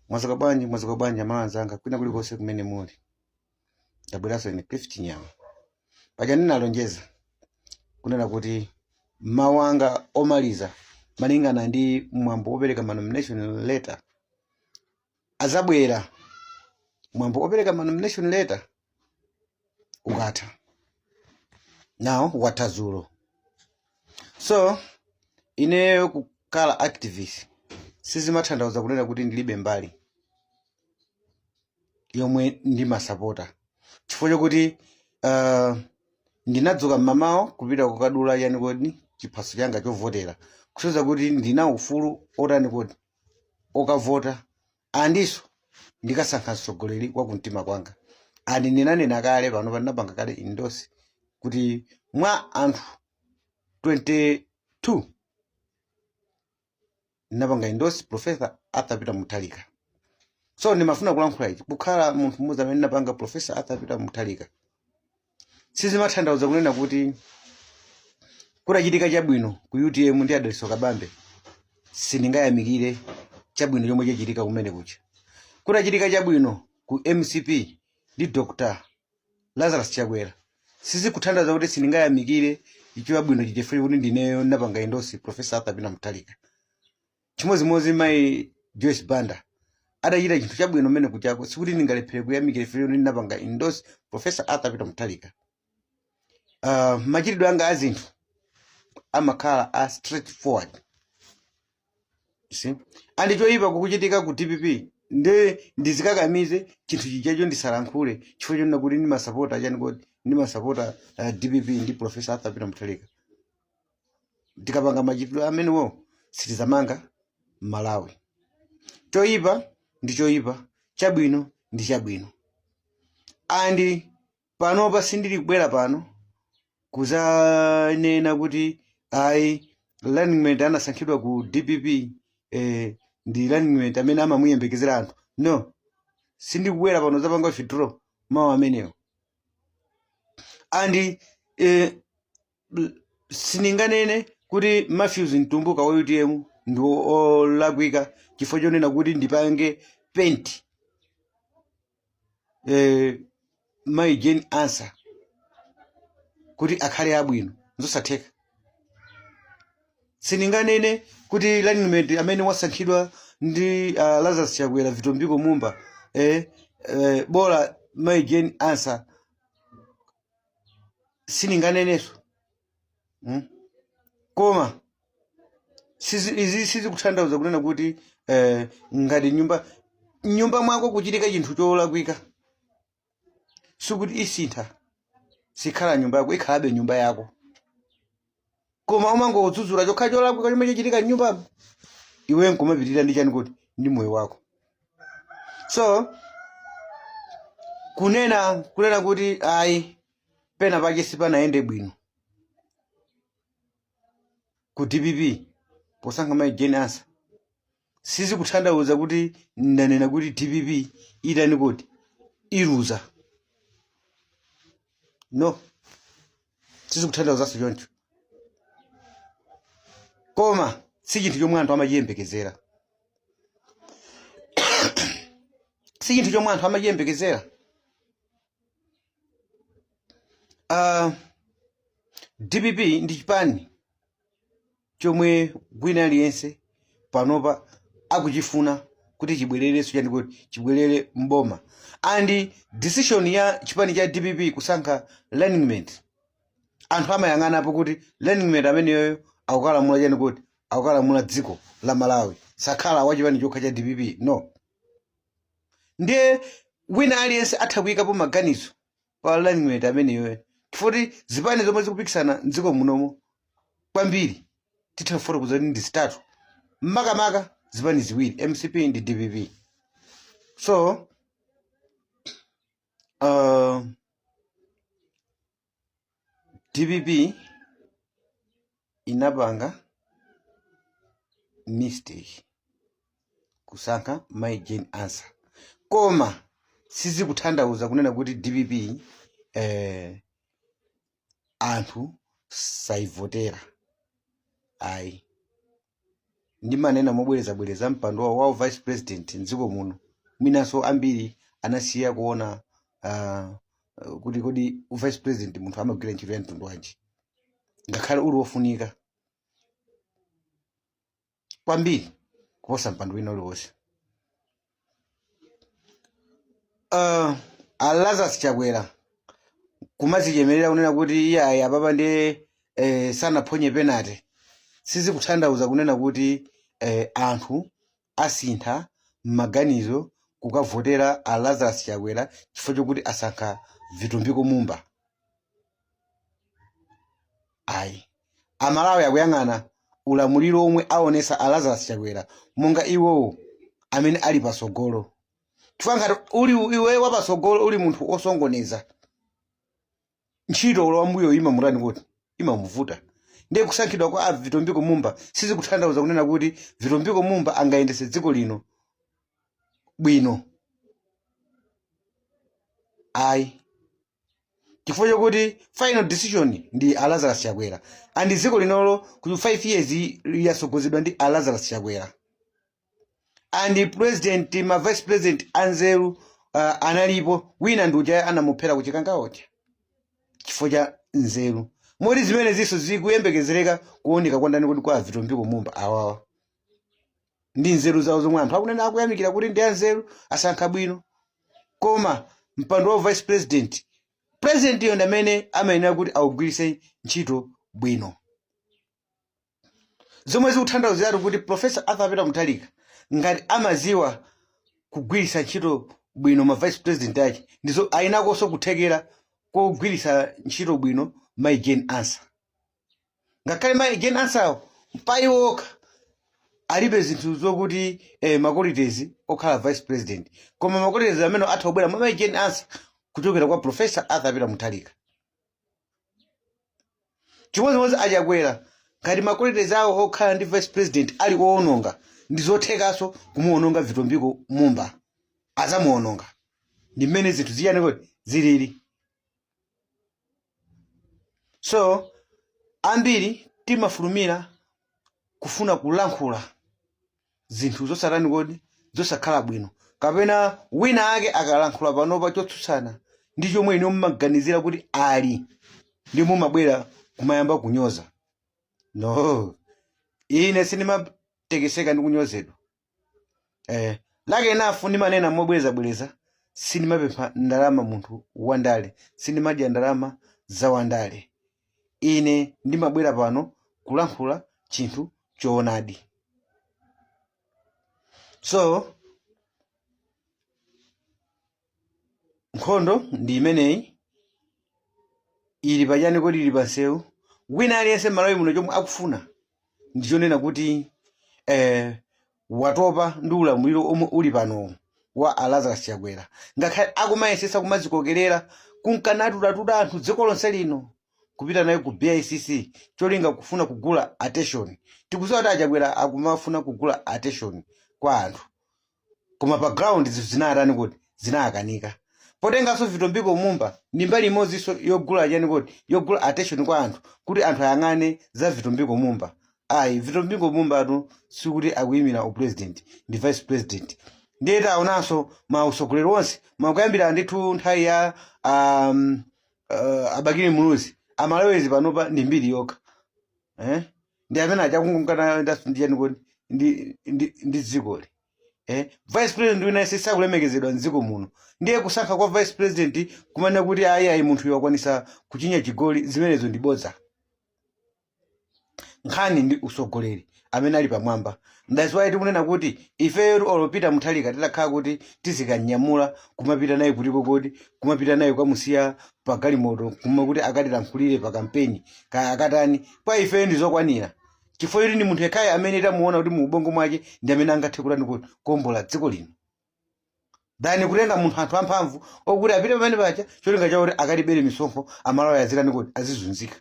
Mwadzuka bwanji, mwadzuka bwanji amalawi anzanga kwina kulikonse kumene muli. Ndabweranso ine Cliff Chinyama. Paja ndinalonjeza kunena kuti mawu anga omaliza malingana ndi mwambo wopereka ma nomination letter azabwera mwambo wopereka ma nomination letter ukatha. Now watha dzulo. So ineyo kukhala activist sizimatanthauza kunena kuti ndilibe mbali yomwe ndimasapota, chifukwa chokuti ndinadzuka mmamawa kupita kukadula yani kodi chiphaso changa chovotera, kusonyeza kuti ndina ufulu otani kodi okavota, andinso ndikasankha mtsogoleri wa kumtima kwanga. And ndinanena kale pano, ndinapanga kale endorse kuti mwa anthu 22 ndinapanga endorse Professor Arthur Peter Mutharika. So ndimafuna kulankhula ichi, kukhala munthu mmodzi amene ndinapanga Professor Arthur Peter Mutharika sizimatanthauza kunena kuti kutachitika chabwino ku UTM ndi a Dalitso Kabambe sindingayamikire chabwino chomwe chachitika kumene kuja. Kutachitika chabwino ku MCP ndi Dr Lazarus Chakwera sizikutanthauza kuti sindingayamikire chabwino chifukwa kuti ndineyo ndinapanga endorse Professor Arthur Peter Mutharika. Chimodzimodzi mayi Joyce Banda adachita chinthu chabwino mmene kuchako, sikuti ndingalephere kuyamikira chifukwa kuti ndinapanga endorse Professor Arthur Peter Mutharika. Machitidwe anga a zinthu amakhala a straightforward. You see? And choyipa kukuchitika ku DPP nde ndizikakamize chinthu chijacho ndisalankhule chifukwa chonena kuti ndimasapota chani kodi ndimasapota DPP ndi Professor Arthur Peter Mutharika. Tikapanga machitidwe amenewo sitizamanga Malawi. Choyipa ndi choyipa, chabwino ndi chabwino. And panopa sindili kubwera pano kuzanena kuti ayi, running mate anasankhidwa ku DPP ndi running mate amene amamuyembekezera anthu. No, sindikubwera pano zapanga withdraw mawu amenewo. And sindinganene kuti Matthews Mtumbuka wa UTM ndi olakwika chifukwa chonena kuti ndipange paint mayi Jane Ansah kuti akhale abwino, nzosatheka. Sindinganene kuti running mate amene wasankhidwa ndi Lazarus Chakwera, Vitumbiko Mumba, bola mayi Jane Ansah, sindinganenenso. Koma izi sizikutanthauza kunena kuti ngati nyumba mwako kuchitika chinthu cholakwika sikuti isintha, sikhala nyumba yako, ikhalabe nyumba yako, koma umangodzudzula chokha cholakwika chomwe chachitika m'nyumbamo, iwe nkumapitirira ndi chani kuti ndi moyo wako. So kunena kuti ayi, pena pake sipanayende bwino ku DPP posankha mayi Jane Ansah sizikutanthauza kuti ndanena kuti DPP itani kuti iluza. No, sizikutanthauzanso choncho, koma si chinthu chomwe anthu amachiyembekezera, si chinthu chomwe anthu amachiyembekezera. DPP ndi chipani chomwe wina aliyense panopa akuchifuna kuti chibwererenso chani kuti chibwerere mboma, and decision ya chipani cha DPP kusankha running mate, anthu amayang'anapo kuti running mate ameneyoyo akukalamula chani kuti akukalamula dziko la Malawi, sakhala wa chipani chokha cha DPP, no. Ndiye wina aliyense atha kuyikapo maganizo pa running mate ameneyoyo, chifukwa zipani zomwe zikupikisana mdziko munomo kwambiri titha kufotokoza kuti ndi zitatu, makamaka zipani ziwiri, MCP ndi DPP. So DPP inapanga mistake kusankha mayi Jane Ansah, koma sizikutanthauza kunena kuti DPP anthu sayivotera, ayi. Ndimanena mobwerezabwereza, mpando wa vice president mdziko muno mwinanso ambiri anasiya kuona kuti kodi vice president munthu amagwira ntchito ya mtundu wanji, ngakhale uli wofunika kwambiri kuposa mpando wina uliwonse. A Lazarus Chakwera kumazichemerera kunena kuti iye ayi apapa ndi sanaphonye penalty, sizikutanthauza kunena kuti anthu asintha maganizo kukavotera a Lazarus Chakwera chifukwa chokuti asankha Vitumbiko Mumba. Ayi, Amalawi akuyang'ana ulamuliro omwe aonesa a Lazarus Chakwera monga iwowo amene ali pasogolo, chifukwa ngati uli iwe wapasogolo uli munthu osongoneza ntchito, ulo wambuyo imamutani kuti imamuvuta. Ndiye kusankhidwa kwa a Vitumbiko Mumba sizikutanthauza kunena kuti Vitumbiko Mumba angayendese dziko lino bwino, ayi, chifukwa chokuti final decision ndi a Lazarus Chakwera, and dziko linolo ku 5 years yasogozedwa ndi a Lazarus Chakwera, and president, ma vice president anzeru analipo. Wina ndi uja anamuphera ku Chikangawacha chifukwa cha nzeru, moti zimene zinso zikuyembekezereka kuoneka kwa ndani kuti kwa Vitumbiko Mumba awawa ndi nzeru zawo zomwe anthu akunena, akuyamikira kuti ndi anzeru, asankha bwino. Koma mpando wa vice president, president iyo ndi amene amayenera kuti awugwiritse ntchito bwino, zomwe zikutanthauziratu kuti Professor Arthur Peter Mutharika ngati amaziwa kugwiritsa ntchito bwino ma vice president ake, ndizo ayinakonso kuthekera kogwiritsa ntchito bwino Mai Jane Ansah, ngakhale Mai Jane Ansahwo pa iwo okha alibe zinthu zokuti ma qualities okhala vice president, koma ma qualities amene atha kubwera mwa Mai Jane Ansah kuchokera kwa Professor Arthur Peter Mutharika. Chimodzimodzi Achakwera, ngati ma qualities awo okhala ndi vice president ali owononga, ndi zothekanso kumuwononga Vitumbiko Mumba, azamuwononga. Ndi mmene zinthu ziyani kodi zilili. So ambiri timafulumira kufuna kulankhula zinthu zosatani kodi zosakhala bwino, kapena wina ake akalankhula panopa chotsutsana ndi chomwe inu mumaganizira kuti ali ndi, mumabwera kumayamba kunyoza. No, ine sindimatekeseka ndi kunyozedwa. Like enough ndimanena mobwerezabwereza, sindimapempha ndalama munthu wandale, sindimadya ndalama za wandale. Ine ndimabwera pano kulankhula chinthu choonadi. So nkhondo ndi imeneyi ili pachani kodi ili pansewu. Wina aliyense m'Malawi muno chomwe akufuna ndi chonena kuti watopa ndi ulamuliro omwe uli pano wa a Lazarus Chakwera, ngakhale akumayesesa kumazikokerera kunkanatulatuta anthu dziko lonse lino kupita naye ku BICC cholinga kufuna kugula attention. Tikudziwa kuti Achakwera akumafuna kugula attention kwa anthu, koma pa ground zinthu zinatani kuti zinakanika. Potenganso Vitumbiko Mumba ndi mbali imodzinso yogula chani kuti yogula attention kwa anthu, kuti anthu ayang'ane za Vitumbiko Mumba. Ayi, Vitumbiko Mumbatu sikuti akuyimira upresident, ndi vice president. Ndiye taonanso mausogoleri onse makuyambira ndithu nthawi ya Abakili Muluzi, Amalawezi panopa ndi mbiri yokha, eh? Ndi amene achakungunkana ndiyani kodi ndi dzikoli, eh? Vice president wina yense sakulemekezedwa mdziko muno. Ndiye kusankha kwa vice president kumanena kuti ayi ayi, munthu wakwanisa kuchinya chigoli, zimenezo ndi bodza. Nkhani ndi usogoleri amene ali pamwamba. That's why tikunena kuti ifeyo olo Peter Mutharika titakhala kuti tizikanyamula kumapita naye kutiko kodi kumapita naye kukamusiya pa galimoto kuma kuti akatilankhulire pa kampeni kaya akatani, kwa ifeyo ndi zokwanira, chifukwa choti ndi munthu yekhayo amene tamuona kuti mu ubongo mwake ndi amene angathe kutani kuti kuwombola dziko lino, than kutenga munthu anthu amphamvu okuti apite pamene paja cholinga chakuti akalibere misonkho, Amalawi azitani kuti azizunzika.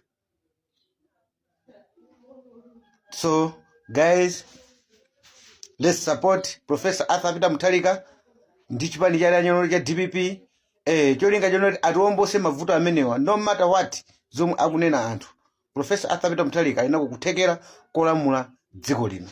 So guys, let's support Professor Arthur Peter Mutharika ndi chipani cha chanyono cha DPP, cholinga chonoti atiwombose mavuto amenewa. No matter what zomwe akunena anthu, Professor Arthur Peter Mutharika ali nako kuthekera kolamula dziko lino.